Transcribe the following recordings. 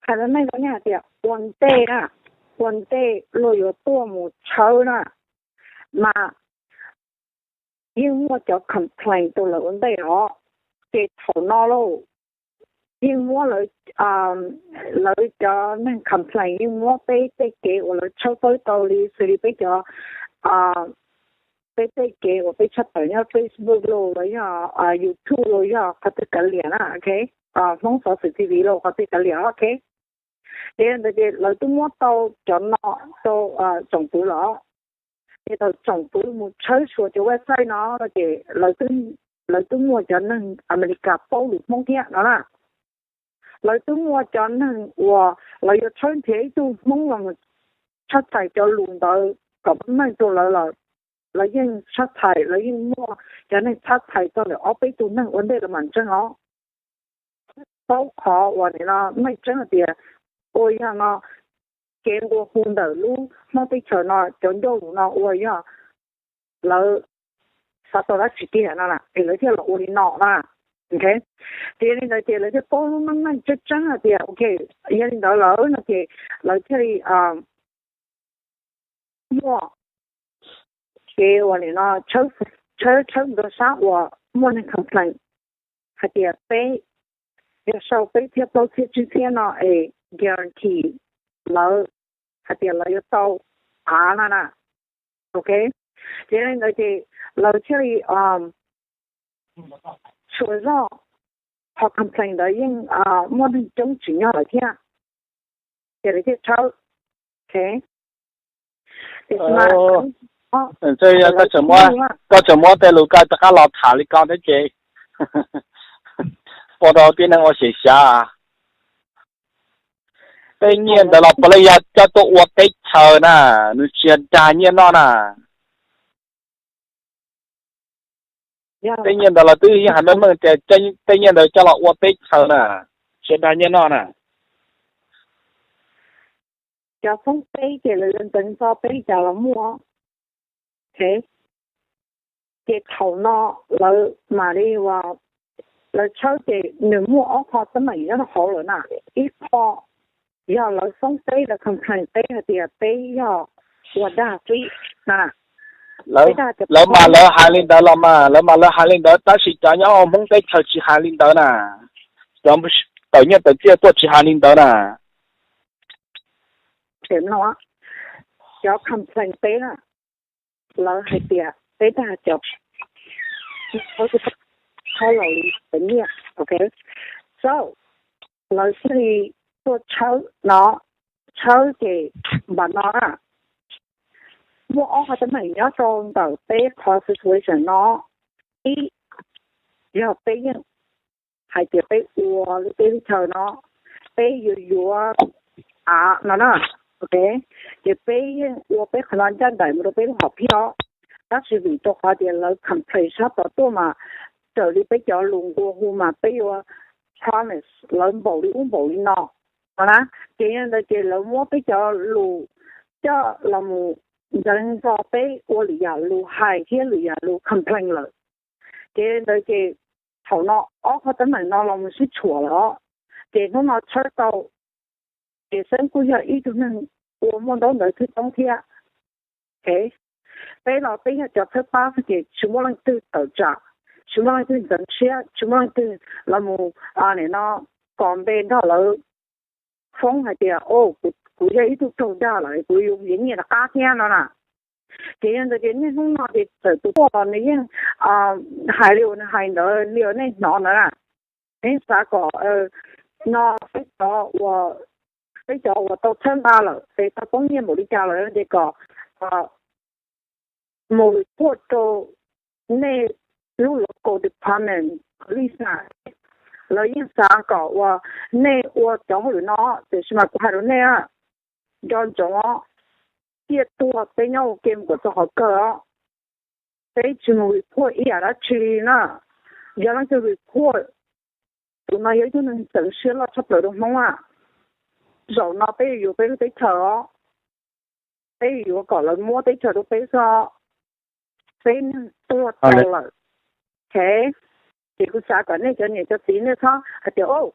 hais rau nej tias ua ntej na, ua ntej luag yuav tuaj mus tshawb na, mas yeej muaj cov complain rau lawv ua ntej os. Ces thaum no lauj, yeej muab lawv, lawv cov neeg complain yeej muab peb tej kev uas lawv tshawb fawb tau li xws li peb cov, peb tej kev uas peb tshaj tawm nyob Facebook los yog YouTube los yog qhov twg kav liam na, ok, Hmoob Xov Xwm T V los qhov twg kav liam, ok. Ces ntawd ces lawv twb muab tau cov no rau tsoom fwv lawm. Ces thaum tsoom fwv mus tshawb xyuas cov website no no ces lawv twb muaj cov neeg Amelikas paub lus Hmoob thiab no na. Lawv twb muaj cov neeg uas lawv yuav tshawb nrhiav ib tug Hmoob los tshaj txhais cov lus ntawd kom meej rau lawv lawm. Lawv yeej tshaj txhais, lawv yeej muaj cov neeg tshaj txhais txog ntawm ob peb tug neeg ua ntej lawv mam ntseeg os. Paub qhov uas nim no meej tseeb hais tias ua yog no kev nqua hu ntawm lub Hmoob teb chaws no cov ncauj lus no ua yog lawv xav tau dab tsi tiag no na es lawv thiaj los ua li no na. Ces yog li ntawd ces lawv thiaj paub lub neej meej tseeb tseeb hais tias ok, yog li ntawd lawm no ces lawv thiaj li muaj kev uas nim no tshawb, tshawb mus rau sab uas muaj neeg complain hais tias peb yog sau peb txhiab plaub txhiab tsib txhiab no es guarantee lawv hais tias lawv yuav tau av no na. Ok, ces li ntawd ces lawv thiaj li tsuas zog qhov complain ntawd yeej muaj neeg coob tsis nyob lawm thiab, ces lawv thiaj tshawb. Koj tseem muab tej lus koj rov qab los tham li ko thiab ces ua rau tib neeg ua xyem xyav. Tej nyiaj ntawd los puav leej yog coj tuaj ua teb chaws na, nws tsis yog dag nyiaj noj na. Tej nyiaj ntawd los twb yeej hais meej meej tias tej nyiaj ntawd coj los ua teb chaws na, tsis yog dag nyiaj noj na. Cov foob peb ces lawv ntxeev txog peb li cas los muaj. Ces thaum no lawv mam li, lawv tshawb ces nws muaj ob qho teeb meem nyob rau hauv lawm na. Ib qho yog lawv foob peb, lawv complain peb hais tias peb yog ua dag xwb na. Lawv mas lawv hais li ntawd los mas, lawv mas lawv hais li ntawd tab sis cov nyob Hmoob teb chaws tsis hais li ntawd na. Cov tawm nyiaj tawm txiaj tuaj tsis hais li ntawd na. Cov complain peb na, lawv hais tias peb dag cov, qhov laus li cov nyiaj, ok. So lawv thiaj li tuaj tshawb no, tshawb ces npam no na, muaj ob qho teeb meem nyob rau ntawm peb qhov situation no. Ib, yog peb yeej hais tias peb ua li peb lub chaw no, peb yuav yuav av no na, ok, ces peb yeej ua peb qhov no ncaj nraim mus rau peb lub hom phiaj os. Tab sis vim rau qhov tias lawv complain sab tod tuaj mas, raws li peb cov lus nqua hu mas peb yuav promise lawv npaum li ub npaum li no no na. Ces yog ntawd ces lawv muab peb cov lus coj los mus ntxeev txog peb ua lwm yam lus hais thiab lwm yam lus complain lawm. Ces ntawd ces thaum no ob qho teeb meem no los mus sib tshuam lawm os. Ces hnub no tshawb tau, ces Xeeb kuj yog ib tug neeg ua muaj ntaub ntawv xwb toob thiab. Peb los peb yog cov tshawb pab xwb ces tsis muaj leej twg tawm tsam, tsis muaj leej twg ntxeev siab, tsis muaj leej twg los mus nim no kos npe nrog lawv foob hais tias, o, kuv yog ib tug raug dag lawm, kuv yuav nyiaj rov qab thiab no na. Ces yog ntawd ces niaj hnub no ces txawm tus tuaj los nws yeej hais li uas nws hais ntawd li uas nej hnov ntawd na. Neb xav kom no peb cov uas, peb cov uas tau txhawb nqa lawm es tau poob nyiaj npaum li cas lawm ces kom mus report rau nej lub local department police na. Lawv yeej xav kom uas nej ua cov hauj lwm no, tiam sis mas kuv hais rau nej, nco ntsoov os, ciaj tuag peb nyob ua ke mus kom txog qhov kawg os. Peb tsis mus report ib yam dab tsi li na. Yog leej twg report, tus no yog ib tug neeg ntxeev siab loj tshaj plaws rau Hmoob a. Zaum no peb yuav yuav peb lub teb chaws os. Peb yuav yuav kom lawv muab teb chaws rau peb xwb. Peb neeg tuag tau lawm. Ok, ces kuv xav kom nej cov niam cov txiv nej txhob hais tias, o,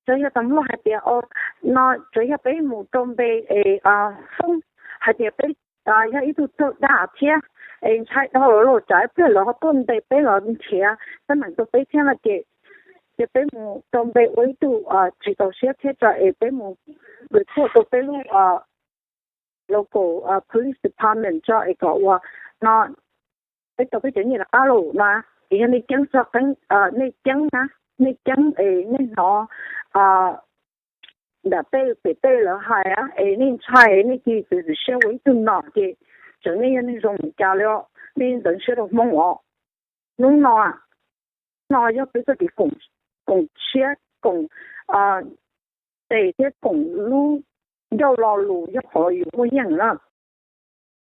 Tsuas yog tau mloog hais tias, o, no tsuas yog peb mus rau npe es foob hais tias peb yog ib tug txawj dag thiab es ntshai dhau lawm los tsam ib pliag lawv ho tuaj ntes peb los nrhiav teeb meem rau peb thiab no ces, ces peb mus rau npe ua ib tug tsis txaus siab thiab tso es peb mus report rau peb lub local police department tso es kom ua no peb tau peb cov nyiaj rov qab los no. Es yog nej ceeb tso qeeb, nej ceeb na, nej ceeb es nej hnov nram tej pem tej lawv hais es nej ntshai, nej cia li txiav txim siab ua ib tug nom ces tseem nej yog neeg zoo mus cas li os, nej ntxeev siab rau Hmoob os. Hnub no, no yog peb txoj kev koom siab koom tes thiab koom lub ncauj lo lus yog qhov yus muaj yeej na.